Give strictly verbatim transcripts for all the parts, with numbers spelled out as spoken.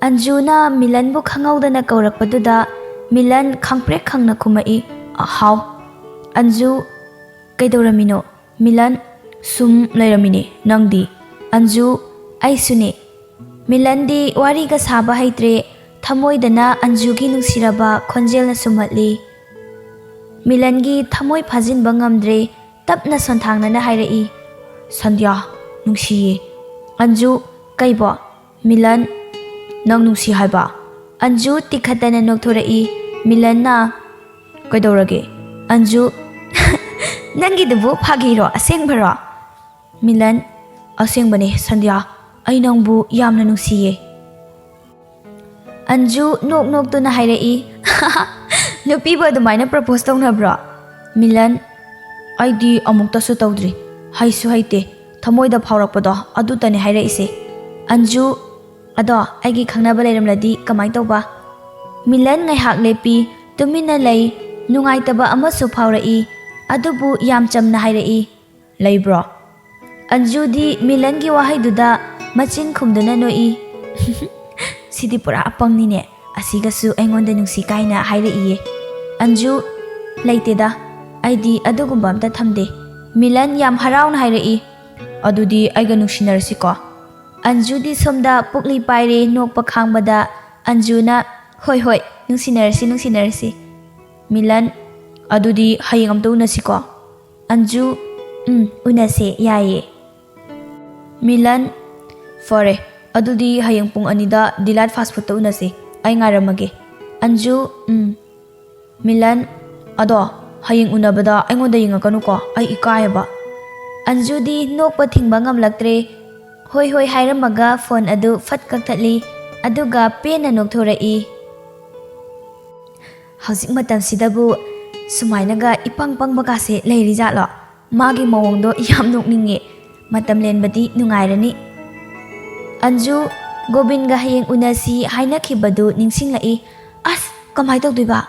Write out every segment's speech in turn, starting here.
ꯑꯟꯖꯨꯅ ꯃꯤꯂꯟꯕꯨ ꯈꯪꯍꯧꯗꯅ ꯀꯧꯔꯛꯄꯗꯨꯗ ꯃꯤꯂꯟ ꯈꯪꯄ꯭ꯔꯦꯛ ꯈꯪꯅ ꯈꯨꯝꯃꯛꯏ, "ꯍꯥꯎ?" ꯑꯟꯖꯨ, "ꯀꯩꯗꯧꯔꯝꯃꯤꯅꯣ?" ꯃꯤꯂꯟ, "ꯁꯨꯝ ꯂꯩꯔꯝꯃꯤꯅꯦ, ꯅꯪꯗꯤ?" ꯑꯟꯖꯨ, "ꯑꯩꯁꯨꯅꯦ꯫" ꯃꯤꯂꯟꯗꯤ ꯋꯥꯔꯤꯒ ꯁꯥꯕ ꯍꯩꯇ꯭ꯔꯦ, ꯊꯃꯣꯏꯗꯅ ꯑꯟꯖꯨꯒꯤ ꯅꯨꯡꯁꯤꯔꯕ ꯈꯣꯟꯖꯦꯜꯅ ꯁꯨꯝꯍꯠꯂꯤ꯫ ꯃꯤꯂꯟꯒꯤ ꯊꯃꯣꯏ ꯐꯥꯖꯤꯟꯕ ꯉꯝꯗ꯭ꯔꯦ, ꯇꯞꯅ ꯁꯣꯟꯊꯥꯡꯅꯅ ꯍꯥꯏꯔꯛꯏ, "ꯁꯟꯙ꯭ꯌꯥ, ꯅꯨꯡꯁꯤꯌꯦ꯫" ꯑꯟꯖꯨ, "ꯀꯩꯕꯣ?" ꯃꯤꯂꯟ, "ꯅꯪ ꯅꯨꯡꯁꯤ ꯍꯥꯏꯕ?" ꯑꯟꯖꯨ ꯇꯤꯈꯠꯇꯅ ꯅꯣꯛꯊꯣꯔꯛꯏ꯫ ꯃꯤꯂꯟꯅ, "ꯀꯩꯗꯧꯔꯒꯦ?" ꯑꯟꯖꯨ, "ꯅꯪꯒꯤꯗꯨꯕꯨ ꯐꯥꯒꯤꯔꯣ, ꯑꯁꯦꯡꯕꯔꯣ?" ꯃꯤꯂꯟ, "ꯑꯁꯦꯡꯕꯅꯦ ꯁꯟꯙ꯭ꯌꯥ, ꯑꯩ ꯅꯪꯕꯨ ꯌꯥꯝꯅ ꯅꯨꯡꯁꯤꯌꯦ꯫" ꯑꯟꯖꯨ ꯅꯣꯛ ꯅꯣꯛꯇꯨꯅ ꯍꯥꯏꯔꯛꯏ, "ꯅꯨꯄꯤꯕꯨ ꯑꯗꯨꯃꯥꯏꯅ ꯄ꯭ꯔꯄꯣꯁ ꯇꯧꯅꯕ꯭ꯔꯣ?" ꯃꯤꯂꯟ, "ꯑꯩꯗꯤ ꯑꯃꯨꯛꯇꯁꯨ ꯇꯧꯗ꯭ꯔꯤ, ꯍꯩꯁꯨ ꯍꯩꯇꯦ, ꯊꯃꯣꯏꯗ ꯐꯥꯎꯔꯛꯄꯗꯣ ꯑꯗꯨꯇꯅꯦ ꯍꯥꯏꯔꯛꯏꯁꯦ꯫" ꯑꯟꯖꯨ, "ꯑꯗꯣ ꯑꯩꯒꯤ ꯈꯪꯅꯕ ꯂꯩꯔꯝꯂꯗꯤ ꯀꯃꯥꯏ ꯇꯧꯕ?" ꯃꯤꯂꯟ ꯉꯥꯏꯍꯥꯛ ꯂꯦꯞꯄꯤ, ꯇꯨꯃꯤꯟꯅ ꯂꯩ, ꯅꯨꯡꯉꯥꯏꯇꯕ ꯑꯃꯁꯨ ꯐꯥꯎꯔꯛꯏ, ꯑꯗꯨꯕꯨ ꯌꯥꯝ ꯆꯝꯅ ꯍꯥꯏꯔꯛꯏ, "ꯂꯩꯕ꯭ꯔꯣ?" ꯑꯟꯖꯨꯗꯤ ꯃꯤꯂꯟꯒꯤ ꯋꯥꯍꯩꯗꯨꯗ ꯃꯆꯤꯟ ꯈꯨꯝꯗꯨꯅ ꯅꯣꯛꯏ꯫ "ꯁꯤꯗꯤ ꯄꯨꯔꯥ ꯑꯄꯪꯅꯤꯅꯦ, ꯑꯁꯤꯒꯁꯨ ꯑꯩꯉꯣꯟꯗ ꯅꯨꯡꯁꯤ ꯀꯥꯏꯅ ꯍꯥꯏꯔꯛꯏꯌꯦ꯫" ꯑꯟꯖꯨ, "ꯂꯩꯇꯦꯗ, ꯑꯩꯗꯤ ꯑꯗꯨꯒꯨꯝꯕ ꯑꯝꯇ ꯊꯝꯗꯦ꯫" ꯃꯤꯂꯟ ꯌꯥꯝ ꯍꯔꯥꯎꯅ ꯍꯥꯏꯔꯛꯏ, "ꯑꯗꯨꯗꯤ ꯑꯩꯒ ꯅꯨꯡꯁꯤꯅꯔꯁꯤꯀꯣ?" ꯑꯟꯖꯨꯗꯤ ꯁꯣꯝꯗ ꯄꯨꯛꯂꯤ ꯄꯥꯏꯔꯦ ꯅꯣꯛꯄ ꯈꯥꯡꯕꯗ꯫ ꯑꯟꯖꯨꯅ, "ꯍꯣꯏ, ꯍꯣꯏ, ꯅꯨꯡꯁꯤꯅꯔꯁꯤ, ꯅꯨꯡꯁꯤꯅꯔꯁꯤ꯫" ꯃꯤꯂꯟ, "ꯑꯗꯨꯗꯤ ꯍꯌꯦꯡ ꯑꯝꯇ ꯎꯅꯁꯤꯀꯣ?" ꯑꯟꯖꯨ, "ꯎꯝ, ꯎꯅꯁꯦ, ꯌꯥꯏꯌꯦ꯫" ꯃꯤꯂꯟ, "ꯐꯔꯦ, ꯑꯗꯨꯗꯤ ꯍꯌꯦꯡ ꯄꯨꯡ ꯑꯅꯤꯗ ꯗꯤꯂꯥꯏꯠ ꯐꯥꯁ ꯐꯨꯗꯇ ꯎꯅꯁꯤ, ꯑꯩ ꯉꯥꯏꯔꯝꯃꯒꯦ꯫" ꯑꯟꯖꯨ, "ꯎꯝ꯫" ꯃꯤꯂꯟ, "ꯑꯗꯣ ꯍꯌꯦꯡ ꯎꯅꯕꯗ ꯑꯩꯉꯣꯟꯗ ꯌꯦꯡꯉꯛꯀꯅꯨꯀꯣ, ꯑꯩ ꯏꯀꯥꯏꯌꯦꯕ꯫" ꯑꯟꯖꯨꯗꯤ ꯅꯣꯛꯄ ꯊꯤꯡꯕ ꯉꯝꯂꯛꯇ꯭ꯔꯦ꯫ "ꯍꯣꯏ, ꯍꯣꯏ" ꯍꯥꯏꯔꯝꯃꯒ ꯐꯣꯟ ꯑꯗꯨ ꯐꯠ ꯀꯛꯊꯠꯂꯤ, ꯑꯗꯨꯒ ꯄꯦꯟꯅ ꯅꯣꯛꯊꯣꯔꯛꯏ꯫ ꯍꯧꯖꯤꯛ ꯃꯇꯝꯁꯤꯗꯕꯨ ꯁꯨꯃꯥꯏꯅꯒ ꯏꯄꯪ ꯄꯪꯕꯒꯥꯁꯦ ꯂꯩꯔꯤꯖꯥꯠꯂꯣ? ꯃꯥꯒꯤ ꯃꯑꯣꯡꯗꯣ ꯌꯥꯝ ꯅꯣꯛꯅꯤꯡꯉꯦ꯫ ꯃꯇꯝ ꯂꯦꯟꯕꯗꯤ ꯅꯨꯡꯉꯥꯏꯔꯅꯤ꯫ ꯑꯟꯖꯨ, ꯒꯣꯕꯤꯟꯒ ꯍꯌꯦꯡ ꯎꯅꯁꯤ ꯍꯥꯏꯅꯈꯤꯕꯗꯨ ꯅꯤꯡꯁꯤꯡꯂꯛꯏ꯫ "ꯑꯁ, ꯀꯃꯥꯏ ꯇꯧꯗꯣꯏꯕ?"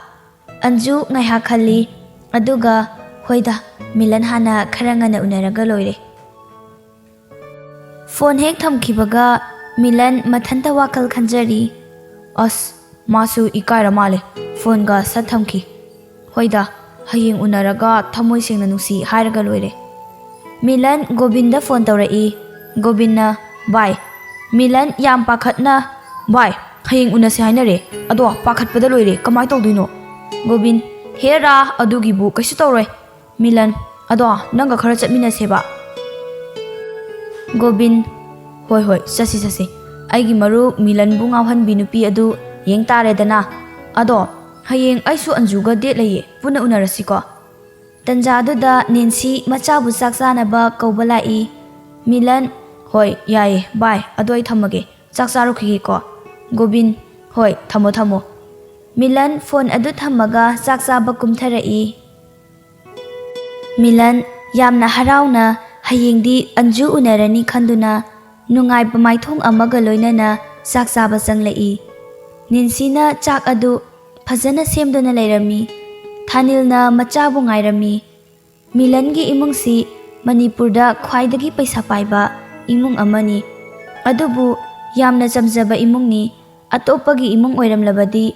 ꯑꯟꯖꯨ ꯉꯥꯏꯍꯥꯛ ꯈꯜꯂꯤ, ꯑꯗꯨꯒ, "ꯍꯣꯏꯗ, ꯃꯤꯂꯟ ꯍꯥꯟꯅ ꯈꯔ ꯉꯟꯅ ꯎꯅꯔꯒ ꯂꯣꯏꯔꯦ꯫" ꯐꯣꯟ ꯍꯦꯛ ꯊꯝꯈꯤꯕꯒ ꯃꯤꯂꯟ ꯃꯊꯟꯇ ꯋꯥꯈꯜ ꯈꯟꯖꯔꯤ꯫ ꯑꯁ, ꯃꯥꯁꯨ ꯏꯀꯥꯏꯔ ꯃꯥꯜꯂꯦ꯫ ꯐꯣꯟꯒ ꯁꯠ ꯊꯝꯈꯤ꯫ ꯍꯣꯏꯗ, ꯍꯌꯦꯡ ꯎꯅꯔꯒ ꯊꯃꯣꯏ ꯁꯦꯡꯅ ꯅꯨꯡꯁꯤ ꯍꯥꯏꯔꯒ ꯂꯣꯏꯔꯦ꯫ ꯃꯤꯂꯟ ꯒꯣꯕꯤꯟꯗ ꯐꯣꯟ ꯇꯧꯔꯛꯏ꯫ ꯒꯣꯕꯤꯟꯅ, "ꯚꯥꯏ꯫" ꯃꯤꯂꯟ ꯌꯥꯝ ꯄꯥꯈꯠꯅ, "ꯚꯥꯏ, ꯍꯌꯦꯡ ꯎꯅꯁꯦ ꯍꯥꯏꯅꯔꯦ꯫ ꯑꯗꯣ ꯄꯥꯈꯠꯄꯗ ꯂꯣꯏꯔꯦ꯫ ꯀꯃꯥꯏ ꯇꯧꯗꯣꯏꯅꯣ?" ꯒꯣꯕꯤꯟ, "ꯍꯦꯔꯥ, ꯑꯗꯨꯒꯤꯕꯨ ꯀꯩꯁꯨ ꯇꯧꯔꯣꯏ꯫" ꯃꯤꯂꯟ, "ꯑꯗꯣ ꯅꯪꯒ ꯈꯔ ꯆꯠꯃꯤꯟꯅꯁꯦꯕ꯫" ꯒꯣꯕꯤꯟ, "ꯍꯣꯏ, ꯍꯣꯏ, ꯆꯠꯁꯤ, ꯆꯠꯁꯤ꯫ ꯑꯩꯒꯤ ꯃꯔꯨꯞ ꯃꯤꯂꯟꯕꯨ ꯉꯥꯎꯍꯟꯕꯤ ꯅꯨꯄꯤ ꯑꯗꯨ ꯌꯦꯡ ꯇꯥꯔꯦꯗꯅ꯫ ꯑꯗꯣ ꯍꯌꯦꯡ ꯑꯩꯁꯨ ꯑꯟꯖꯨꯒ date ꯂꯩꯌꯦ, ꯄꯨꯟꯅ ꯎꯅꯔꯁꯤꯀꯣ꯫" ꯇꯟꯖꯥꯗꯨꯗ ꯅꯦꯟꯁꯤ ꯃꯆꯥꯕꯨ ꯆꯥꯛ ꯆꯥꯅꯕ ꯀꯧꯕ ꯂꯥꯛꯏ꯫ ꯃꯤꯂꯟ, "ꯍꯣꯏ, ꯌꯥꯏꯌꯦ, ꯚꯥꯏ, ꯑꯗꯣ ꯑꯩ ꯊꯝꯃꯒꯦ, ꯆꯥꯛ ꯆꯥꯔꯨꯈꯤꯒꯦꯀꯣ꯫" ꯒꯣꯕꯤꯟ, "ꯍꯣꯏ, ꯊꯝꯃꯣ, ꯊꯝꯃꯣ꯫" ꯃꯤꯂꯟ ꯐꯣꯟ ꯑꯗꯨ ꯊꯝꯃꯒ ꯆꯥꯛ ꯆꯥꯕ ꯀꯨꯝꯊꯔꯛꯏ꯫ ꯃꯤꯂꯟ ꯌꯥꯝꯅ ꯍꯔꯥꯎꯅ ꯍꯌꯦꯡꯗꯤ ꯑꯟꯖꯨ ꯎꯅꯔꯅꯤ ꯈꯟꯗꯨꯅ ꯅꯨꯡꯉꯥꯏꯕ ꯃꯥꯏꯊꯣꯡ ꯑꯃꯒ ꯂꯣꯏꯅꯅ ꯆꯥꯛ ꯆꯥꯕ ꯆꯪꯂꯛꯏ꯫ ꯅꯦꯟꯁꯤꯅ ꯆꯥꯛ ꯑꯗꯨ ꯐꯖꯅ ꯁꯦꯝꯗꯨꯅ ꯂꯩꯔꯝꯃꯤ꯫ ꯊꯥꯅꯤꯜꯅ ꯃꯆꯥꯕꯨ ꯉꯥꯏꯔꯝꯃꯤ꯫ ꯃꯤꯂꯟꯒꯤ ꯏꯃꯨꯡꯁꯤ ꯃꯅꯤꯄꯨꯔꯗ ꯈ꯭ꯋꯥꯏꯗꯒꯤ ꯄꯩꯁꯥ ꯄꯥꯏꯕ ꯏꯃꯨꯡ ꯑꯃꯅꯤ꯫ ꯑꯗꯨꯕꯨ ꯌꯥꯝꯅ ꯆꯝꯖꯕ ꯏꯃꯨꯡꯅꯤ꯫ ꯑꯇꯣꯞꯄꯒꯤ ꯏꯃꯨꯡ ꯑꯣꯏꯔꯝꯂꯕꯗꯤ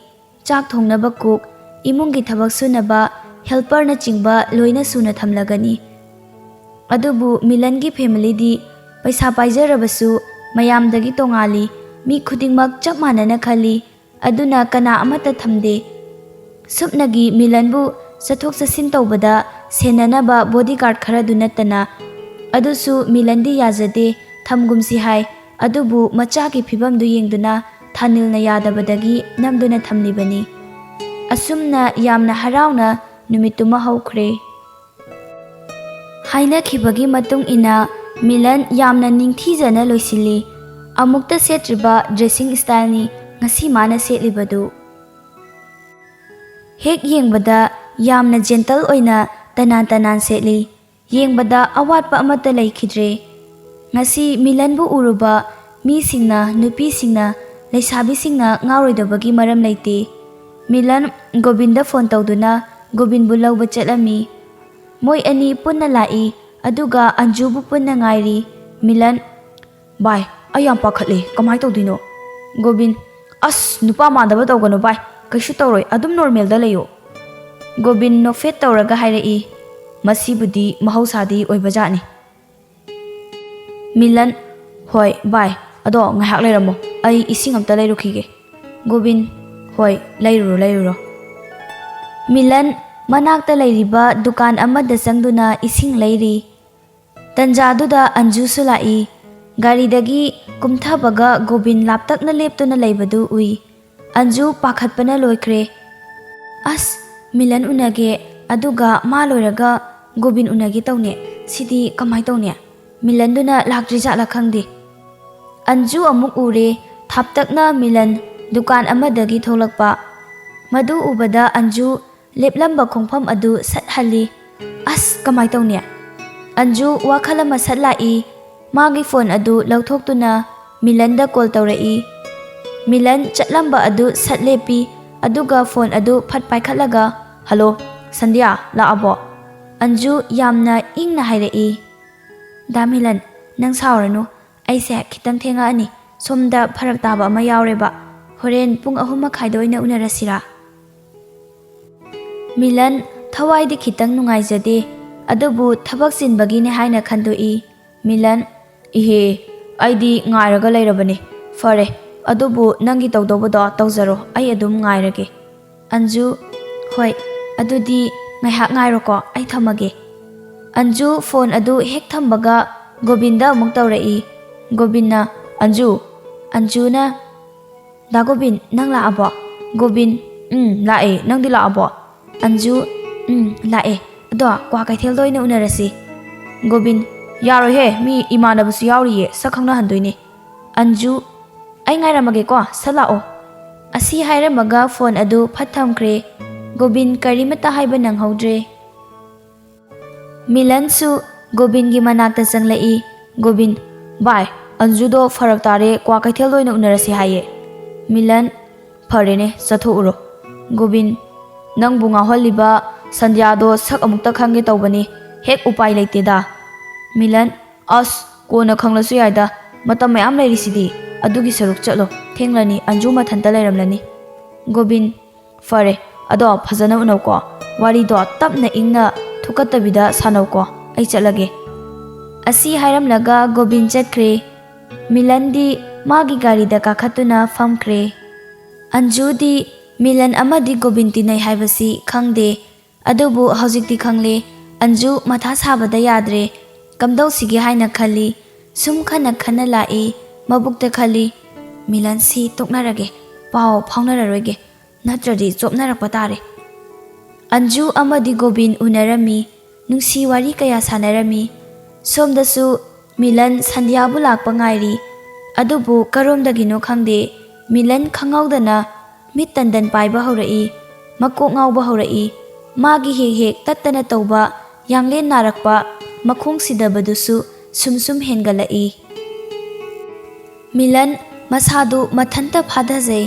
ꯆꯥꯛ ꯊꯣꯡꯅꯕ cook, ꯏꯃꯨꯡꯒꯤ ꯊꯕꯛ ꯁꯨꯅꯕ helperꯅꯆꯤꯡꯕ ꯂꯣꯏꯅ ꯁꯨꯅ ꯊꯝꯂꯒꯅꯤ꯫ ꯑꯗꯨꯕꯨ ꯃꯤꯂꯟꯒꯤ familyꯗꯤ ꯄꯩꯁꯥ ꯄꯥꯏꯖꯔꯕꯁꯨ ꯃꯌꯥꯝꯗꯒꯤ ꯇꯣꯉꯥꯜꯂꯤ꯫ ꯃꯤ ꯈꯨꯗꯤꯡꯃꯛ ꯆꯞ ꯃꯥꯟꯅꯅ ꯈꯜꯂꯤ꯫ ꯑꯗꯨꯅ ꯀꯅꯥ ꯑꯃꯠꯇ ꯊꯝꯗꯦ꯫ ꯁꯨꯞꯅꯒꯤ ꯃꯤꯂꯟꯕꯨ ꯆꯠꯊꯣꯛ ꯆꯠꯁꯤꯟ ꯇꯧꯕꯗ ꯁꯦꯟꯅꯅꯕ bodyguard ꯈꯔꯗꯨ ꯅꯠꯇꯅ꯫ ꯑꯗꯨꯁꯨ ꯃꯤꯂꯟꯗꯤ ꯌꯥꯖꯗꯦ, ꯊꯝꯒꯨꯝꯁꯤ ꯍꯥꯏ꯫ ꯑꯗꯨꯕꯨ ꯃꯆꯥꯒꯤ ꯐꯤꯕꯝꯗꯨ ꯌꯦꯡꯗꯨꯅ ꯊꯥꯅꯤꯜꯅ ꯌꯥꯗꯕꯗꯒꯤ ꯅꯝꯗꯨꯅ ꯊꯝꯂꯤꯕꯅꯤ꯫ ꯑꯁꯨꯝꯅ ꯌꯥꯝꯅ ꯍꯔꯥꯎꯅ ꯅꯨꯃꯤꯠꯇꯨꯃ ꯍꯧꯈ꯭ꯔꯦ꯫ ꯍꯥꯏꯅꯈꯤꯕꯒꯤ ꯃꯇꯨꯡ ꯏꯟꯅ ꯃꯤꯂꯟ ꯌꯥꯝꯅ ꯅꯤꯡꯊꯤꯖꯅ ꯂꯣꯏꯁꯤꯜꯂꯤ꯫ ꯑꯃꯨꯛꯇ ꯁꯦꯠꯇ꯭ꯔꯤꯕ dressing styleꯅꯤ ꯉꯁꯤ ꯃꯥꯅ ꯁꯦꯠꯂꯤꯕꯗꯨ꯫ ꯍꯦꯛ ꯌꯦꯡꯕꯗ ꯌꯥꯝꯅ gentle ꯑꯣꯏꯅ ꯇꯅꯥꯟ ꯇꯅꯥꯟ ꯁꯦꯠꯂꯤ꯫ ꯌꯦꯡꯕꯗ ꯑꯋꯥꯠꯄ ꯑꯃꯠꯇ ꯂꯩꯈꯤꯗ꯭ꯔꯦ꯫ ꯉꯁꯤ ꯃꯤꯂꯟꯕꯨ ꯎꯔꯨꯕ ꯃꯤꯁꯤꯡꯅ, ꯅꯨꯄꯤꯁꯤꯡꯅ, ꯂꯩꯁꯥꯕꯤꯁꯤꯡꯅ ꯉꯥꯎꯔꯣꯏꯗꯕꯒꯤ ꯃꯔꯝ ꯂꯩꯇꯦ꯫ ꯃꯤꯂꯟ ꯒꯣꯕꯤꯟꯗ ꯐꯣꯟ ꯇꯧꯗꯨꯅ ꯒꯣꯕꯤꯟꯕꯨ ꯂꯧꯕ ꯆꯠꯂꯝꯃꯤ꯫ ꯃꯣꯏ ꯑꯅꯤ ꯄꯨꯟꯅ ꯂꯥꯛꯏ, ꯑꯗꯨꯒ ꯑꯟꯖꯨꯕꯨ ꯄꯨꯟꯅ ꯉꯥꯏꯔꯤ꯫ ꯃꯤꯂꯟ, "ꯚꯥꯏ, ꯑꯩ ꯌꯥꯝ ꯄꯥꯈꯠꯂꯦ, ꯀꯃꯥꯏꯅ ꯇꯧꯗꯣꯏꯅꯣ? ꯒꯣꯕꯤꯟ, ꯑꯁ, ꯅꯨꯄꯥ ꯃꯥꯟꯗꯕ ꯇꯧꯒꯅꯨ ꯚꯥꯏ, ꯀꯩꯁꯨ ꯇꯧꯔꯣꯏ, ꯑꯗꯨꯝ ꯅꯣꯔꯃꯦꯜꯗ ꯂꯩꯌꯣ꯫ ꯒꯣꯕꯤꯟ ꯅꯣꯛꯐꯦꯠ ꯇꯧꯔꯒ ꯍꯥꯏꯔꯛꯏ, ꯃꯁꯤꯕꯨꯗꯤ ꯃꯍꯧꯁꯥꯗꯤ ꯑꯣꯏꯕꯖꯥꯠꯅꯤ꯫ ꯃꯤꯂꯟ, ꯍꯣꯏ ꯚꯥꯏ, ꯑꯗꯣ ꯉꯥꯏꯍꯥꯛ ꯂꯩꯔꯝꯃꯣ, ꯑꯩ ꯏꯁꯤꯡ ꯑꯝꯇ ꯂꯩꯔꯨꯈꯤꯒꯦ꯫ ꯒꯣꯕꯤꯟ, ꯍꯣꯏ, ꯂꯩꯔꯨꯔꯣ, ꯂꯩꯔꯨꯔꯣ꯫ ꯃꯤꯂꯟ ꯃꯅꯥꯛꯇ ꯂꯩꯔꯤꯕ ꯗꯨꯀꯥꯟ ꯑꯃꯗ ꯆꯪꯗꯨꯅ ꯏꯁꯤꯡ ꯂꯩꯔꯤ꯫ ꯇꯟꯖꯥꯗꯨꯗ ꯑꯟꯖꯨꯁꯨ ꯂꯥꯛꯏ꯫ ꯒꯥꯔꯤꯗꯒꯤ ꯀꯨꯝꯊꯕꯒ ꯒꯣꯕꯤꯟ ꯂꯥꯞꯇꯛꯅ ꯂꯦꯞꯇꯨꯅ ꯂꯩꯕꯗꯨ ꯎꯏ꯫ ꯑꯟꯖꯨ ꯄꯥꯈꯠꯄꯅ ꯂꯣꯏꯈ꯭ꯔꯦ꯫ "ꯑꯁ, ꯃꯤꯂꯟ ꯎꯅꯒꯦ, ꯑꯗꯨꯒ ꯃꯥ ꯂꯣꯏꯔꯒ ꯒꯣꯕꯤꯟ ꯎꯅꯒꯦ ꯇꯧꯅꯦ꯫ ꯁꯤꯗꯤ ꯀꯃꯥꯏ ꯇꯧꯅꯤ? ꯃꯤꯂꯟꯗꯨꯅ ꯂꯥꯛꯇ꯭ꯔꯤ ꯖꯥꯠꯂꯥ ꯈꯪꯗꯦ꯫" ꯑꯟꯖꯨ ꯑꯃꯨꯛ ꯎꯔꯦ, ꯊꯥꯞꯇꯛꯅ ꯃꯤꯂꯟ ꯗꯨꯀꯥꯟ ꯑꯃꯗꯒꯤ ꯊꯣꯛꯂꯛꯄ꯫ ꯃꯗꯨ ꯎꯕꯗ ꯑꯟꯖꯨ ꯂꯦꯞꯂꯝꯕ ꯈꯣꯡꯐꯝ ꯑꯗꯨ ꯁꯠ ꯍꯜꯂꯤ꯫ "ꯑꯁ, ꯀꯃꯥꯏ ꯇꯧꯅꯤ?" ꯑꯟꯖꯨ ꯋꯥꯈꯜ ꯑꯃ ꯁꯠ ꯂꯥꯛꯏ꯫ ꯃꯥꯒꯤ ꯐꯣꯟ ꯑꯗꯨ ꯂꯧꯊꯣꯛꯇꯨꯅ ꯃꯤꯂꯟꯗ ꯀꯣꯜ ꯇꯧꯔꯛꯏ꯫ ꯃꯤꯂꯟ ꯆꯠꯂꯝꯕ ꯑꯗꯨ ꯁꯠ ꯂꯦꯞꯄꯤ, ꯑꯗꯨꯒ ꯐꯣꯟ ꯑꯗꯨ ꯐꯠ ꯄꯥꯏꯈꯠꯂꯒ, "ꯍꯜꯂꯣ, ꯁꯟꯙ꯭ꯌꯥ, ꯂꯥꯛꯑꯕꯣ?" ꯑꯟꯖꯨ ꯌꯥꯝꯅ ꯏꯪꯅ ꯍꯥꯏꯔꯛꯏ꯫ "ꯗꯥ ꯃꯤꯂꯟ, ꯅꯪ ꯁꯥꯎꯔꯅꯨ, ꯑꯩꯁꯦ ꯈꯤꯇꯪ ꯊꯦꯡꯉꯛꯑꯅꯤ꯫ ꯁꯣꯝꯗ ꯐꯔꯛ ꯇꯥꯕ ꯑꯃ ꯌꯥꯎꯔꯦꯕ꯫ ꯍꯣꯔꯦꯟ ꯄꯨꯡ ꯑꯍꯨꯝ ꯃꯈꯥꯏꯗ ꯑꯣꯏꯅ ꯎꯅꯔꯁꯤꯔꯥ?" ꯃꯤꯂꯟ ꯊꯋꯥꯏꯗꯤ ꯈꯤꯇꯪ ꯅꯨꯡꯉꯥꯏꯖꯗꯦ, ꯑꯗꯨꯕꯨ ꯊꯕꯛ ꯆꯤꯟꯕꯒꯤꯅꯦ ꯍꯥꯏꯅ ꯈꯟꯗꯣꯛꯏ꯫ ꯃꯤꯂꯟ, "ꯏꯍꯦ, ꯑꯩꯗꯤ ꯉꯥꯏꯔꯒ ꯂꯩꯔꯕꯅꯦ꯫ ꯐꯔꯦ, ꯑꯗꯨꯕꯨ ꯅꯪꯒꯤ ꯇꯧꯗꯧꯕꯗꯣ ꯇꯧꯖꯔꯣ, ꯑꯩ ꯑꯗꯨꯝ ꯉꯥꯏꯔꯒꯦ꯫" ꯑꯟꯖꯨ, "ꯍꯣꯏ, ꯑꯗꯨꯗꯤ ꯉꯥꯏꯍꯥꯛ ꯉꯥꯏꯔꯣꯀꯣ, ꯑꯩ ꯊꯝꯃꯒꯦ꯫" ꯑꯟꯖꯨ ꯐꯣꯟ ꯑꯗꯨ ꯍꯦꯛ ꯊꯝꯕꯒ ꯒꯣꯕꯤꯟꯗ ꯑꯃꯨꯛ ꯇꯧꯔꯛꯏ꯫ ꯒꯣꯕꯤꯟꯅ, "ꯑꯟꯖꯨ꯫" ꯑꯟꯖꯨꯅ, "ꯗꯥ ꯒꯣꯕꯤꯟ, ꯅꯪ ꯂꯥꯛꯑꯕꯣ?" ꯒꯣꯕꯤꯟ, "ꯎꯝ, ꯂꯥꯛꯑꯦ꯫ ꯅꯪꯗꯤ ꯂꯥꯛꯑꯕꯣ?" ꯑꯟꯖꯨ, "ꯎꯝ, ꯂꯥꯛꯑꯦ꯫ ꯑꯗꯣ ꯀ꯭ꯋꯥ ꯀꯩꯊꯦꯜꯗ ꯑꯣꯏꯅ ꯎꯅꯔꯁꯤ꯫" ꯒꯣꯕꯤꯟ, "ꯌꯥꯔꯣꯏꯍꯦ, ꯃꯤ ꯏꯃꯥꯟꯅꯕꯁꯨ ꯌꯥꯎꯔꯤꯌꯦ, ꯁꯛ ꯈꯪꯅꯍꯟꯗꯣꯏꯅꯦ꯫" ꯑꯟꯖꯨ, "ꯑꯩ ꯉꯥꯏꯔꯝꯃꯒꯦꯀꯣ, ꯁꯠ ꯂꯥꯛꯑꯣ꯫" ꯑꯁꯤ ꯍꯥꯏꯔꯝꯃꯒ ꯐꯣꯟ ꯑꯗꯨ ꯐꯠ ꯊꯝꯈ꯭ꯔꯦ꯫ ꯒꯣꯕꯤꯟ ꯀꯔꯤꯃꯠꯇ ꯍꯥꯏꯕ ꯅꯪꯍꯧꯗ꯭ꯔꯦ꯫ ꯃꯤꯂꯟꯁꯨ ꯒꯣꯕꯤꯟꯒꯤ ꯃꯅꯥꯛꯇ ꯆꯪꯂꯛꯏ꯫ ꯒꯣꯕꯤꯟ, "ꯚꯥꯏ, ꯑꯟꯖꯨꯗꯣ ꯐꯔꯛ ꯇꯥꯔꯦ, ꯀ꯭ꯋꯥ ꯀꯩꯊꯦꯜꯗ ꯑꯣꯏꯅ ꯎꯅꯔꯁꯤ ꯍꯥꯏꯌꯦ꯫" ꯃꯤꯂꯟ, "ꯐꯔꯦꯅꯦ, ꯆꯠꯊꯣꯛꯎꯔꯣ꯫" ꯒꯣꯕꯤꯟ, "ꯅꯪꯕꯨ ꯉꯥꯎꯍꯜꯂꯤꯕ ꯁꯟꯙ꯭ꯌꯥꯗꯣ ꯁꯛ ꯑꯃꯨꯛꯇ ꯈꯪꯒꯦ ꯇꯧꯕꯅꯤ, ꯍꯦꯛ ꯎꯄꯥꯏ ꯂꯩꯇꯦꯗ꯫" ꯃꯤꯂꯟ, "ꯑꯁ, ꯀꯣꯟꯅ ꯈꯪꯂꯁꯨ ꯌꯥꯏꯗ, "ꯃꯇꯝ ꯃꯌꯥꯝ ꯂꯩꯔꯤꯁꯤꯗꯤ, ꯑꯗꯨꯒꯤ ꯁꯔꯨꯛ ꯆꯠꯂꯣ, ꯊꯦꯡꯂꯅꯤ, ꯑꯟꯖꯨ ꯃꯊꯟꯇ ꯂꯩꯔꯝꯂꯅꯤ꯫" ꯒꯣꯕꯤꯟ, "ꯐꯔꯦ, ꯑꯗꯣ ꯐꯖꯅ ꯎꯅꯧꯀꯣ, ꯋꯥꯔꯤꯗꯣ ꯇꯞꯅ ꯏꯪꯅ ꯊꯨꯀꯠꯇꯕꯤꯗ ꯁꯥꯟꯅꯧꯀꯣ, ꯑꯩ ꯆꯠꯂꯒꯦ꯫" ꯑꯁꯤ ꯍꯥꯏꯔꯝꯂꯒ ꯒꯣꯕꯤꯟ ꯆꯠꯈ꯭ꯔꯦ꯫ ꯃꯤꯂꯟꯗꯤ ꯃꯥꯒꯤ ꯒꯥꯔꯤꯗ ꯀꯥꯈꯠꯇꯨꯅ ꯐꯝꯈ꯭ꯔꯦ꯫ ꯑꯟꯖꯨꯗꯤ ꯃꯤꯂꯟ ꯑꯃꯗꯤ ꯒꯣꯕꯤꯟ ꯇꯤꯟꯅꯩ ꯍꯥꯏꯕꯁꯤ ꯈꯪꯗꯦ꯫ ꯑꯗꯨꯕꯨ ꯍꯧꯖꯤꯛꯇꯤ ꯈꯪꯂꯦ꯫ ꯑꯟꯖꯨ ꯃꯊꯥ ꯁꯥꯕꯗ ꯌꯥꯗ꯭ꯔꯦ꯫ ꯀꯝꯗꯧꯁꯤꯒꯦ ꯍꯥꯏꯅ ꯈꯜꯂꯤ꯫ ꯁꯨꯝ ꯈꯟꯅ ꯈꯟꯅ ꯂꯥꯛꯏ꯫ ꯃꯕꯨꯛꯇ ꯈꯜꯂꯤ, "ꯃꯤꯂꯟꯁꯤ ꯇꯣꯛꯅꯔꯒꯦ, ꯄꯥꯎ ꯐꯥꯎꯅꯔꯔꯣꯏꯒꯦ, ꯅꯠꯇ꯭ꯔꯗꯤ ꯆꯣꯞꯅꯔꯛꯄ ꯇꯥꯔꯦ꯫" ꯑꯟꯖꯨ ꯑꯃꯗꯤ ꯒꯣꯕꯤꯟ ꯎꯅꯔꯝꯃꯤ꯫ ꯅꯨꯡꯁꯤ ꯋꯥꯔꯤ ꯀꯌꯥ ꯁꯥꯟꯅꯔꯝꯃꯤ꯫ ꯁꯣꯝꯗꯁꯨ ꯃꯤꯂꯟ ꯁꯟꯙ꯭ꯌꯥꯕꯨ ꯂꯥꯛꯄ ꯉꯥꯏꯔꯤ꯫ ꯑꯗꯨꯕꯨ ꯀꯔꯣꯝꯗꯒꯤꯅꯣ ꯈꯪꯗꯦ, ꯃꯤꯂꯟ ꯈꯪꯍꯧꯗꯅ ꯃꯤꯠ ꯇꯟꯗꯟ ꯄꯥꯏꯕ ꯍꯧꯔꯛꯏ, ꯃꯀꯣꯛ ꯉꯥꯎꯕ ꯍꯧꯔꯛꯏ꯫ ꯃꯥꯒꯤ ꯍꯦꯛ ꯍꯦꯛ ꯇꯠꯇꯅ ꯇꯧꯕ ꯌꯥꯡꯂꯦꯟ ꯅꯥꯔꯛꯄ, ꯃꯈꯣꯡ ꯁꯤꯗꯕꯗꯨꯁꯨ ꯁꯨꯝ ꯁꯨꯝ ꯍꯦꯟꯒꯠꯂꯛꯏ꯫ ꯃꯤꯂꯟ ꯃꯁꯥꯗꯨ ꯃꯊꯟꯇ ꯐꯥꯊꯖꯩ꯫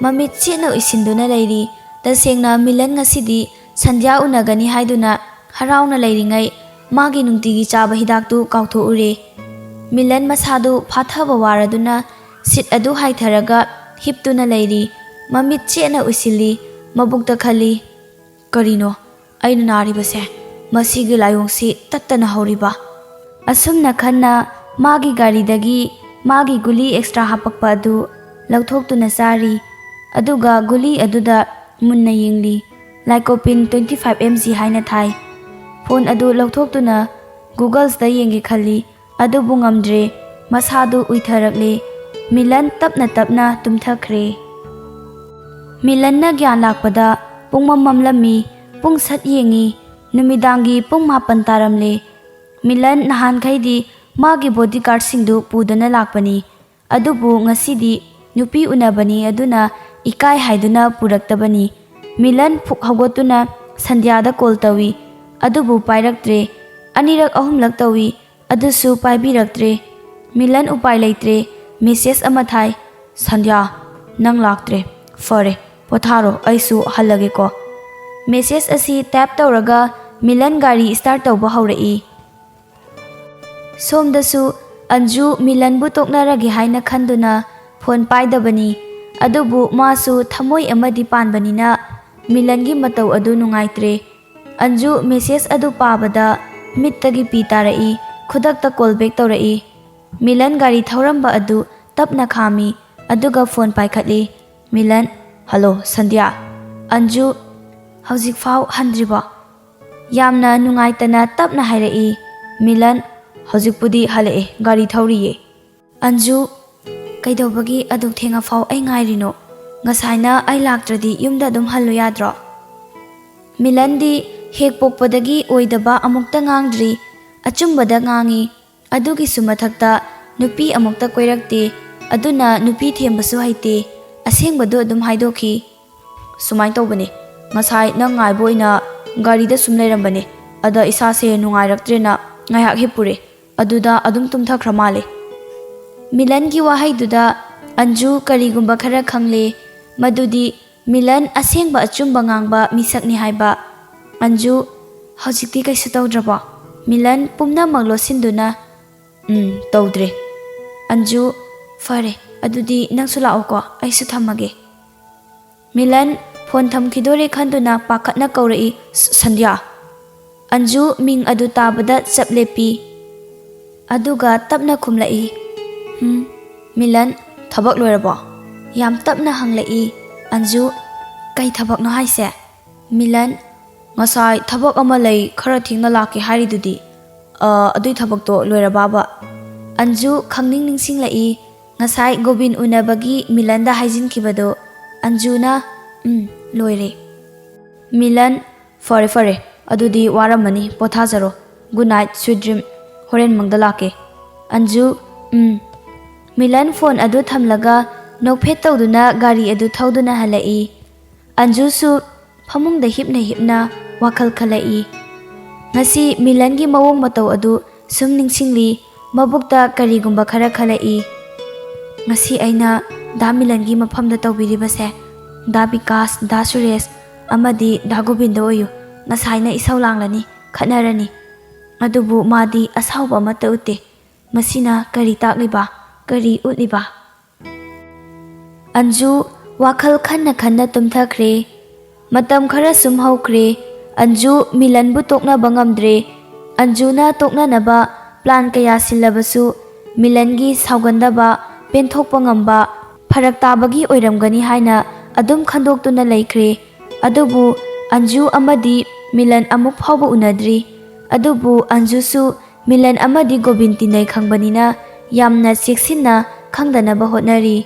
ꯃꯃꯤꯠ ꯆꯦꯠꯅ ꯎꯏꯁꯤꯟꯗꯨꯅ ꯂꯩꯔꯤ꯫ ꯇꯁꯦꯡꯅ ꯃꯤꯂꯟ ꯉꯁꯤꯗꯤ ꯁꯟꯙ꯭ꯌꯥ ꯎꯅꯒꯅꯤ ꯍꯥꯏꯗꯨꯅ ꯍꯔꯥꯎꯅ ꯂꯩꯔꯤꯉꯩ, ꯃꯥꯒꯤ ꯅꯨꯡꯇꯤꯒꯤ ꯆꯥꯕ ꯍꯤꯗꯥꯛꯇꯨ ꯀꯥꯎꯊꯣꯛꯎꯔꯦ꯫ ꯃꯤꯂꯟ ꯃꯁꯥꯗꯨ ꯐꯥꯊꯕ ꯋꯥꯔꯗꯨꯅ ꯁꯤꯠ ꯑꯗꯨ ꯍꯥꯏꯊꯔꯒ ꯍꯤꯞꯇꯨꯅ ꯂꯩꯔꯤ꯫ ꯃꯃꯤꯠ ꯆꯦꯠꯅ ꯎꯏꯁꯤꯜꯂꯤ꯫ ꯃꯕꯨꯛꯇ ꯈꯜꯂꯤ, "ꯀꯔꯤꯅꯣ ꯑꯩꯅ ꯅꯥꯔꯤꯕꯁꯦ? ꯃꯁꯤꯒꯤ ꯂꯥꯏꯑꯣꯡꯁꯤ ꯇꯠꯇꯅ ꯍꯧꯔꯤꯕ?" ꯑꯁꯨꯝꯅ ꯈꯟꯅ ꯃꯥꯒꯤ ꯒꯥꯔꯤꯗꯒꯤ ꯃꯥꯒꯤ ꯒꯨꯂꯤ ꯑꯦꯛꯁꯇ꯭ꯔꯥ ꯍꯥꯞꯄꯛꯄ ꯑꯗꯨ ꯂꯧꯊꯣꯛꯇꯨꯅ ꯆꯥꯔꯤ꯫ ꯑꯗꯨꯒ ꯒꯨꯂꯤ ꯑꯗꯨꯗ ꯃꯨꯟꯅ ꯌꯦꯡꯂꯤ꯫ ꯂꯥꯏꯀꯣꯄꯤꯟ twenty five M G ꯍꯥꯏꯅ ꯊꯥꯏ꯫ ꯐꯣꯟ ꯑꯗꯨ ꯂꯧꯊꯣꯛꯇꯨꯅ ꯒꯨꯒꯜꯁꯇ ꯌꯦꯡꯒꯦ ꯈꯜꯂꯤ꯫ ꯑꯗꯨꯕꯨ ꯉꯝꯗ꯭ꯔꯦ꯫ ꯃꯁꯥꯗꯨ ꯎꯏꯊꯔꯛꯂꯦ꯫ ꯃꯤꯂꯟ ꯇꯞꯅ ꯇꯞꯅ ꯇꯨꯝꯊꯈ꯭ꯔꯦ꯫ ꯃꯤꯂꯟꯅ ꯒ꯭ꯌꯥꯟ ꯂꯥꯛꯄꯗ ꯄꯨꯡꯃꯝ ꯃꯝꯂꯝꯃꯤ꯫ ꯄꯨꯡ ꯁꯠ ꯌꯦꯡꯉꯤ꯫ ꯅꯨꯃꯤꯗꯥꯡꯒꯤ ꯄꯨꯡ ꯃꯥꯄꯟ ꯇꯥꯔꯝꯂꯦ꯫ ꯃꯤꯂꯟ ꯅꯍꯥꯟꯈꯩꯗꯤ ꯃꯥꯒꯤ ꯕꯣꯗꯤꯒꯥꯔꯗꯁꯤꯡꯗꯨ ꯄꯨꯗꯨꯅ ꯂꯥꯛꯄꯅꯤ꯫ ꯑꯗꯨꯕꯨ ꯉꯁꯤꯗꯤ ꯅꯨꯄꯤ ꯎꯅꯕꯅꯤ, ꯑꯗꯨꯅ ꯏꯀꯥꯏ ꯍꯥꯏꯗꯨꯅ ꯄꯨꯔꯛꯇꯕꯅꯤ꯫ ꯃꯤꯂꯟ ꯐꯨꯛ ꯍꯧꯒꯠꯇꯨꯅ ꯁꯟꯙ꯭ꯌꯥꯗ ꯀꯣꯜ ꯇꯧꯏ, ꯑꯗꯨꯕꯨ ꯄꯥꯏꯔꯛꯇ꯭ꯔꯦ꯫ ꯑꯅꯤꯔꯛ ꯑꯍꯨꯝꯂꯛ ꯇꯧꯏ, ꯑꯗꯨꯁꯨ ꯄꯥꯏꯕꯤꯔꯛꯇ꯭ꯔꯦ꯫ ꯃꯤꯂꯟ ꯎꯄꯥꯏ ꯂꯩꯇ꯭ꯔꯦ, ꯃꯦꯁꯦꯖ ꯑꯃ ꯊꯥꯏ, "ꯁꯟꯙ꯭ꯌꯥ, ꯅꯪ ꯂꯥꯛꯇ꯭ꯔꯦ꯫ ꯐꯔꯦ, ꯄꯣꯊꯥꯔꯣ, ꯑꯩꯁꯨ ꯍꯜꯂꯒꯦꯀꯣ꯫" ꯃꯦꯁꯦꯖ ꯑꯁꯤ ꯇꯥꯏꯞ ꯇꯧꯔꯒ ꯃꯤꯂꯟ ꯒꯥꯔꯤ ꯁ꯭ꯇꯥꯔꯠ ꯇꯧꯕ ꯍꯧꯔꯛꯏ꯫ ꯁꯣꯝꯗꯁꯨ ꯑꯟꯖꯨ ꯃꯤꯂꯟꯕꯨ ꯇꯣꯛꯅꯔꯒꯦ ꯍꯥꯏꯅ ꯈꯟꯗꯨꯅ ꯐꯣꯟ ꯄꯥꯏꯗꯕꯅꯤ꯫ ꯑꯗꯨꯕꯨ ꯃꯥꯁꯨ ꯊꯃꯣꯏ ꯑꯃꯗꯤ ꯄꯥꯟꯕꯅꯤꯅ ꯃꯤꯂꯟꯒꯤ ꯃꯇꯧ ꯑꯗꯨ ꯅꯨꯡꯉꯥꯏꯇ꯭ꯔꯦ꯫ ꯑꯟꯖꯨ ꯃꯦꯁꯦꯖ ꯑꯗꯨ ꯄꯥꯕꯗ ꯃꯤꯠꯇꯒꯤ ꯄꯤ ꯇꯥꯔꯛꯏ꯫ ꯈꯨꯗꯛꯇ ꯀꯣꯜ ꯕꯦꯛ ꯇꯧꯔꯛꯏ꯫ ꯃꯤꯂꯟ ꯒꯥꯔꯤ ꯊꯧꯔꯝꯕ ꯑꯗꯨ ꯇꯞꯅ ꯈꯥꯝꯃꯤ, ꯑꯗꯨꯒ ꯐꯣꯟ ꯄꯥꯏꯈꯠꯂꯤ꯫ Milan, "hello ꯁꯟꯙ꯭ꯌꯥ꯫" ꯑꯟꯖꯨ, "ꯍꯧꯖꯤꯛꯐꯥꯎ ꯍꯟꯗ꯭ꯔꯤꯕꯣ?" ꯌꯥꯝꯅ ꯅꯨꯡꯉꯥꯏꯇꯅ ꯇꯞꯅ ꯍꯥꯏꯔꯛꯏ꯫ ꯃꯤꯂꯟ, "ꯍꯧꯖꯤꯛꯄꯨꯗꯤ ꯍꯜꯂꯛꯑꯦ, ꯒꯥꯔꯤ ꯊꯧꯔꯤꯌꯦ꯫" ꯑꯟꯖꯨ, "ꯀꯩꯗꯧꯕꯒꯤ ꯑꯗꯨꯛ ꯊꯦꯡꯉꯐꯥꯎ ꯑꯩ ꯉꯥꯏꯔꯤꯅꯣ? ꯉꯁꯥꯏꯅ ꯑꯩ ꯂꯥꯛꯇ꯭ꯔꯗꯤ ꯌꯨꯝꯗ ꯑꯗꯨꯝ ꯍꯜꯂꯨ ꯌꯥꯗ꯭ꯔꯣ?" ꯃꯤꯂꯟꯗꯤ ꯍꯦꯛ ꯄꯣꯛꯄꯗꯒꯤ ꯑꯣꯏꯗꯕ ꯑꯃꯨꯛꯇ ꯉꯥꯡꯗ꯭ꯔꯤ, ꯑꯆꯨꯝꯕꯗ ꯉꯥꯡꯉꯤ꯫ ꯑꯗꯨꯒꯤꯁꯨ ꯃꯊꯛꯇ ꯅꯨꯄꯤ ꯑꯃꯨꯛꯇ ꯀꯣꯏꯔꯛꯇꯦ, ꯑꯗꯨꯅ ꯅꯨꯄꯤ ꯊꯦꯝꯕꯁꯨ ꯍꯩꯇꯦ꯫ ꯑꯁꯦꯡꯕꯗꯨ ꯑꯗꯨꯝ ꯍꯥꯏꯗꯣꯛꯈꯤ꯫ "ꯁꯨꯃꯥꯏꯅ ꯇꯧꯕꯅꯦ, ꯉꯁꯥꯏ ꯅꯪ ꯉꯥꯏꯕ ꯑꯣꯏꯅ ꯒꯥꯔꯤꯗ ꯁꯨꯝ ꯂꯩꯔꯝꯕꯅꯦ꯫ ꯑꯗ ꯏꯁꯥꯁꯦ ꯅꯨꯡꯉꯥꯏꯔꯛꯇ꯭ꯔꯦꯅ ꯉꯥꯏꯍꯥꯛ ꯍꯤꯞꯄꯨꯔꯦ꯫ ꯑꯗꯨꯗ ꯑꯗꯨꯝ ꯇꯨꯝꯊꯈ꯭ꯔ ꯃꯥꯜꯂꯦ꯫" ꯃꯤꯂꯟꯒꯤ ꯋꯥꯍꯩꯗꯨꯗ ꯑꯟꯖꯨ ꯀꯔꯤꯒꯨꯝꯕ ꯈꯔ ꯈꯪꯂꯦ, ꯃꯗꯨꯗꯤ ꯃꯤꯂꯟ ꯑꯁꯦꯡꯕ ꯑꯆꯨꯝꯕ ꯉꯥꯡꯕ ꯃꯤꯁꯛꯅꯤ ꯍꯥꯏꯕ꯫ "ꯑꯟꯖꯨ, ꯍꯧꯖꯤꯛꯇꯤ ꯀꯩꯁꯨ ꯇꯧꯗ꯭ꯔꯕꯣ?" ꯃꯤꯂꯟ ꯄꯨꯝꯅꯃꯛ ꯂꯣꯠꯁꯤꯟꯗꯨꯅ, "ꯎꯝ, ꯇꯧꯗ꯭ꯔꯦ꯫" ꯑꯟꯖꯨ, "ꯐꯔꯦ, ꯑꯗꯨꯗꯤ ꯅꯪꯁꯨ ꯂꯥꯛꯑꯣꯀꯣ, ꯑꯩꯁꯨ ꯊꯝꯃꯒꯦ꯫" ꯃꯤꯂꯟ ꯐꯣꯟ ꯊꯝꯈꯤꯗꯣꯔꯦ ꯈꯟꯗꯨꯅ ꯄꯥꯈꯠꯅ ꯀꯧꯔꯛꯏ, "ꯁ-, ꯁꯟꯙ꯭ꯌꯥ!" ꯑꯟꯖꯨ ꯃꯤꯡ ꯑꯗꯨ ꯇꯥꯕꯗ ꯆꯞ ꯂꯦꯞꯄꯤ꯫ ꯑꯗꯨꯒ ꯇꯞꯅ ꯈꯨꯝꯂꯛꯏ, "ꯍꯨꯝ꯫" ꯃꯤꯂꯟ, "ꯊꯕꯛ ꯂꯣꯏꯔꯕꯣ?" ꯌꯥꯝ ꯇꯞꯅ ꯍꯪꯂꯛꯏ꯫ ꯑꯟꯖꯨ, "ꯀꯩ ꯊꯕꯛꯅꯣ ꯍꯥꯏꯁꯦ?" ꯃꯤꯂꯟ, "ꯉꯁꯥꯏ ꯊꯕꯛ ꯑꯃ ꯂꯩ, ꯈꯔ ꯊꯦꯡꯅ ꯂꯥꯛꯀꯦ ꯍꯥꯏꯔꯤꯗꯨꯗꯤ꯫ ꯑ, ꯑꯗꯨꯏ ꯊꯕꯛꯇꯣ ꯂꯣꯏꯔꯕꯕ?" ꯑꯟꯖꯨ ꯈꯪꯅꯤꯡ ꯅꯤꯡꯁꯤꯡꯂꯛꯏ꯫ ꯉꯁꯥꯏ ꯒꯣꯕꯤꯟ ꯎꯅꯕꯒꯤ ꯃꯤꯂꯟꯗ ꯍꯥꯏꯖꯤꯟꯈꯤꯕꯗꯣ꯫ ꯑꯟꯖꯨꯅ, "ꯎꯝ, ꯂꯣꯏꯔꯦ꯫" ꯃꯤꯂꯟ, "ꯐꯔꯦ, ꯐꯔꯦ꯫ ꯑꯗꯨꯗꯤ ꯋꯥꯔꯝꯃꯅꯤ, ꯄꯣꯊꯥꯖꯔꯣ꯫ Good night, sweet dream꯫ ꯍꯣꯔꯦꯟ ꯃꯪꯗ ꯂꯥꯛꯀꯦ꯫" ꯑꯟꯖꯨ, "ꯎꯝ꯫" ꯃꯤꯂꯟ ꯐꯣꯟ ꯑꯗꯨ ꯊꯝꯂꯒ ꯅꯣꯛꯐꯦꯠ ꯇꯧꯗꯨꯅ ꯒꯥꯔꯤ ꯑꯗꯨ ꯊꯧꯗꯨꯅ ꯍꯜꯂꯛꯏ꯫ ꯑꯟꯖꯨꯁꯨ ꯐꯃꯨꯡꯗ ꯍꯤꯞꯅ ꯍꯤꯞꯅ ꯋꯥꯈꯜ ꯈꯜꯂꯛꯏ꯫ ꯉꯁꯤ ꯃꯤꯂꯟꯒꯤ ꯃꯑꯣꯡ ꯃꯇꯧ ꯑꯗꯨ ꯁꯨꯝ ꯅꯤꯡꯁꯤꯡꯂꯤ, ꯃꯕꯨꯛꯇ ꯀꯔꯤꯒꯨꯝꯕ ꯈꯔ ꯈꯜꯂꯛꯏ꯫ ꯉꯁꯤ ꯑꯩꯅ ꯗꯥ ꯃꯤꯂꯟꯒꯤ ꯃꯐꯝꯗ ꯇꯧꯕꯤꯔꯤꯕꯁꯦ, ꯗꯥ ꯕꯤꯀꯥꯁ, ꯗꯥ ꯁꯨꯔꯦꯁ ꯑꯃꯗꯤ ꯗꯥ ꯒꯣꯕꯤꯟꯗ ꯑꯣꯏꯌꯨ꯫ ꯉꯁꯥꯏꯅ ꯏꯁꯧ ꯂꯥꯡꯂꯅꯤ, ꯈꯠꯅꯔꯅꯤ꯫ ꯑꯗꯨꯕꯨ ꯃꯥꯗꯤ ꯑꯁꯥꯎꯕ ꯑꯃꯠꯇ ꯎꯠꯇꯦ꯫ ꯃꯁꯤꯅ ꯀꯔꯤ ꯇꯥꯛꯂꯤꯕ? ꯀꯔꯤ ꯎꯠꯂꯤꯕ? ꯑꯟꯖꯨ ꯋꯥꯈꯜ ꯈꯟꯅ ꯈꯟꯅ ꯇꯨꯝꯊꯈ꯭ꯔꯦ꯫ ꯃꯇꯝ ꯈꯔ ꯁꯨꯝ ꯍꯧꯈ꯭ꯔꯦ꯫ ꯑꯟꯖꯨ ꯃꯤꯂꯟꯕꯨ ꯇꯣꯛꯅꯕ ꯉꯝꯗ꯭ꯔꯦ꯫ ꯑꯟꯖꯨꯅ ꯇꯣꯛꯅꯅꯕ ꯄ꯭ꯂꯥꯟ ꯀꯌꯥ ꯁꯤꯜꯂꯕꯁꯨ ꯃꯤꯂꯟꯒꯤ ꯁꯥꯎꯒꯟꯗꯕ, ꯄꯦꯟꯊꯣꯛꯄ ꯉꯝꯕ, ꯐꯔꯛ ꯇꯥꯕꯒꯤ ꯑꯣꯏꯔꯝꯒꯅꯤ ꯍꯥꯏꯅ ꯑꯗꯨꯝ ꯈꯟꯗꯣꯛꯇꯨꯅ ꯂꯩꯈ꯭ꯔꯦ꯫ ꯑꯗꯨꯕꯨ ꯑꯟꯖꯨ ꯑꯃꯗꯤ ꯃꯤꯂꯟ ꯑꯃꯨꯛ ꯐꯥꯎꯕ ꯎꯅꯗ꯭ꯔꯤ꯫ ꯑꯗꯨꯕꯨ ꯑꯟꯖꯨꯁꯨ ꯃꯤꯂꯟ ꯑꯃꯗꯤ ꯒꯣꯕꯤꯟ ꯇꯤꯟꯅꯩ ꯈꯪꯕꯅꯤꯅ ꯌꯥꯝꯅ ꯆꯦꯛꯁꯤꯟꯅ ꯈꯪꯗꯅꯕ ꯍꯣꯠꯅꯔꯤ꯫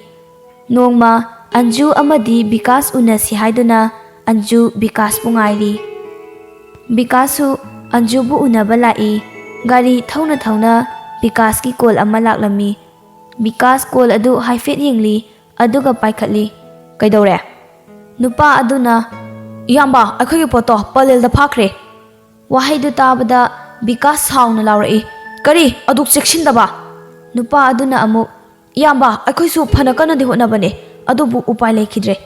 ꯅꯣꯡꯃ ꯑꯟꯖꯨ ꯑꯃꯗꯤ ꯕꯤꯀꯥꯁ ꯎꯅꯁꯤ ꯍꯥꯏꯗꯨꯅ ꯑꯟꯖꯨ ꯕꯤꯀꯥꯁꯄꯨ ꯉꯥꯏꯔꯤ꯫ ꯕꯤꯀꯥꯁꯁꯨ ꯑꯟꯖꯨꯕꯨ ꯎꯅꯕ ꯂꯥꯛꯏ꯫ ꯒꯥꯔꯤ ꯊꯧꯅ ꯊꯧꯅ ꯕꯤꯀꯥꯁꯀꯤ ꯀꯣꯜ ꯑꯃ ꯂꯥꯛꯂꯝꯃꯤ꯫ ꯕꯤꯀꯥꯁ ꯀꯣꯜ ꯑꯗꯨ ꯍꯥꯏꯐꯦꯠ ꯌꯦꯡꯂꯤ, ꯑꯗꯨꯒ ꯄꯥꯏꯈꯠꯂꯤ꯫ "ꯀꯩꯗꯧꯔꯦ?" ꯅꯨꯄꯥ ꯑꯗꯨꯅ, "ꯏꯌꯥꯝꯕ, ꯑꯩꯈꯣꯏꯒꯤ ꯄꯣꯠꯇꯣ ꯄꯂꯦꯜꯗ ꯐꯥꯈ꯭ꯔꯦ!" ꯋꯥꯍꯩꯗꯨ ꯇꯥꯕꯗ ꯕꯤꯀꯥꯁ ꯁꯥꯎꯅ ꯂꯥꯎꯔꯛꯏ, "ꯀꯔꯤ? ꯑꯗꯨꯛ ꯆꯦꯛꯁꯤꯟꯗꯕ?" ꯅꯨꯄꯥ ꯑꯗꯨꯅ ꯑꯃꯨꯛ, "ꯏꯌꯥꯝꯕ, ꯑꯩꯈꯣꯏꯁꯨ ꯐꯅ ꯀꯟꯅꯗꯤ ꯍꯣꯠꯅꯕꯅꯦ, ꯑꯗꯨꯕꯨ ꯎꯄꯥꯏ ꯂꯩꯈꯤꯗ꯭ꯔꯦ꯫"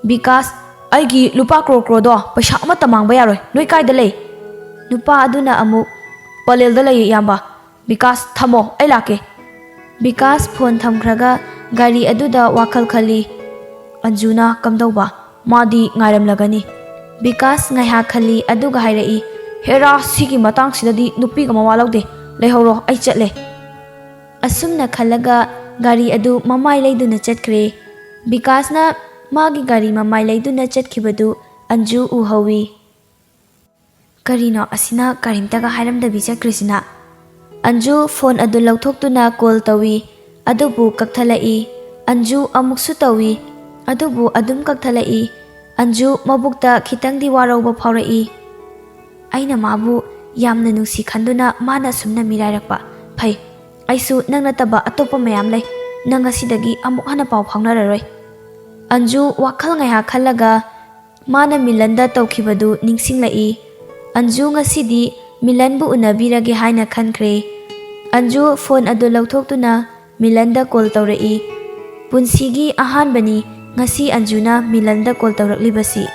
ꯕꯤꯀꯥꯁ, "ꯑꯩꯒꯤ ꯂꯨꯄꯥ ꯀ꯭ꯔꯣꯔ ꯀ꯭ꯔꯣꯔꯗꯣ ꯄꯩꯁꯥ ꯑꯃꯠꯇ ꯃꯥꯡꯕ ꯌꯥꯔꯣꯏ꯫ ꯅꯣꯏ ꯀꯥꯏꯗ ꯂꯩ?" ꯅꯨꯄꯥ ꯑꯗꯨꯅ ꯑꯃꯨꯛ, "ꯄꯂꯦꯜꯗ ꯂꯩꯌꯦ, ꯏꯌꯥꯝꯕ꯫" "ꯕꯤꯀꯥꯁ, ꯊꯝꯃꯣ, ꯑꯩ ꯂꯥꯛꯀꯦ꯫" ꯕꯤꯀꯥꯁ ꯐꯣꯟ ꯊꯝꯈ꯭ꯔꯒ ꯒꯥꯔꯤ ꯑꯗꯨꯗ ꯋꯥꯈꯜ ꯈꯜꯂꯤ꯫ ꯑꯟꯖꯨꯅ ꯀꯝꯗꯧꯕ? ꯃꯥꯗꯤ ꯉꯥꯏꯔꯝꯂꯒꯅꯤ꯫ ꯕꯤꯀꯥꯁ ꯉꯥꯏꯍꯥꯛ ꯈꯜꯂꯤ, ꯑꯗꯨꯒ ꯍꯥꯏꯔꯛꯏ, "ꯍꯦꯔꯥ, ꯁꯤꯒꯤ ꯃꯇꯥꯡꯁꯤꯗꯗꯤ ꯅꯨꯄꯤꯒ ꯃꯋꯥ ꯂꯧꯗꯦ꯫ ꯂꯩꯍꯧꯔꯣ, ꯑꯩ ꯆꯠꯂꯦ꯫" ꯑꯁꯨꯝꯅ ꯈꯜꯂꯒ ꯒꯥꯔꯤ ꯑꯗꯨ ꯃꯃꯥꯏ ꯂꯩꯗꯨꯅ ꯆꯠꯈ꯭ꯔꯦ꯫ ꯕꯤꯀꯥꯁꯅ ꯃꯥꯒꯤ ꯒꯥꯔꯤ ꯃꯃꯥꯏ ꯂꯩꯗꯨꯅ ꯆꯠꯈꯤꯕꯗꯨ ꯑꯟꯖꯨ ꯎꯍꯧꯏ꯫ "ꯀꯔꯤꯅꯣ ꯑꯁꯤꯅ ꯀꯔꯤꯝꯇꯒ ꯍꯥꯏꯔꯝꯗꯕꯤ ꯆꯠꯈ꯭ꯔꯤꯁꯤꯅ?" ꯑꯟꯖꯨ ꯐꯣꯟ ꯑꯗꯨ ꯂꯧꯊꯣꯛꯇꯨꯅ ꯀꯣꯜ ꯇꯧꯏ, ꯑꯗꯨꯕꯨ ꯀꯛꯊꯠꯂꯛꯏ꯫ ꯑꯟꯖꯨ ꯑꯃꯨꯛꯁꯨ ꯇꯧꯏ, ꯑꯗꯨꯕꯨ ꯑꯗꯨꯝ ꯀꯛꯊꯠꯂꯛꯏ꯫ ꯑꯟꯖꯨ ꯃꯕꯨꯛꯇ ꯈꯤꯇꯪꯗꯤ ꯋꯥꯔꯧꯕ ꯐꯥꯎꯔꯛꯏ꯫ "ꯑꯩꯅ ꯃꯥꯕꯨ ꯌꯥꯝꯅ ꯅꯨꯡꯁꯤ ꯈꯟꯗꯨꯅ ꯃꯥꯅ ꯑꯁꯨꯝꯅ ꯃꯤꯔꯥꯏꯔꯛꯄ꯫ ꯐꯩ, ꯑꯩꯁꯨ ꯅꯪ ꯅꯠꯇꯕ ꯑꯇꯣꯞꯄ ꯃꯌꯥꯝ ꯂꯩ꯫ ꯅꯪ ꯉꯁꯤꯗꯒꯤ ꯑꯃꯨꯛ ꯍꯟꯅ ꯄꯥꯎ ꯐꯥꯎꯅꯔꯔꯣꯏ꯫" ꯑꯟꯖꯨ ꯋꯥꯈꯜ ꯉꯥꯏꯍꯥꯛ ꯈꯜꯂꯒ ꯃꯥꯅ ꯃꯤꯂꯟꯗ ꯇꯧꯈꯤꯕꯗꯨ ꯅꯤꯡꯁꯤꯡꯂꯛꯏ꯫ ꯑꯟꯖꯨ ꯉꯁꯤꯗꯤ ꯃꯤꯂꯟꯕꯨ ꯎꯅꯕꯤꯔꯒꯦ ꯍꯥꯏꯅ ꯈꯟꯈ꯭ꯔꯦ꯫ ꯑꯟꯖꯨ ꯐꯣꯟ ꯑꯗꯨ ꯂꯧꯊꯣꯛꯇꯨꯅ ꯃꯤꯂꯟꯗ ꯀꯣꯜ ꯇꯧꯔꯛꯏ꯫ "ꯄꯨꯟꯁꯤꯒꯤ ꯑꯍꯥꯟꯕꯅꯤ ꯉꯁꯤ ꯑꯟꯖꯨꯅ ꯃꯤꯂꯟꯗ ꯀꯣꯜ ꯇꯧꯔꯛꯂꯤꯕꯁꯤ꯫"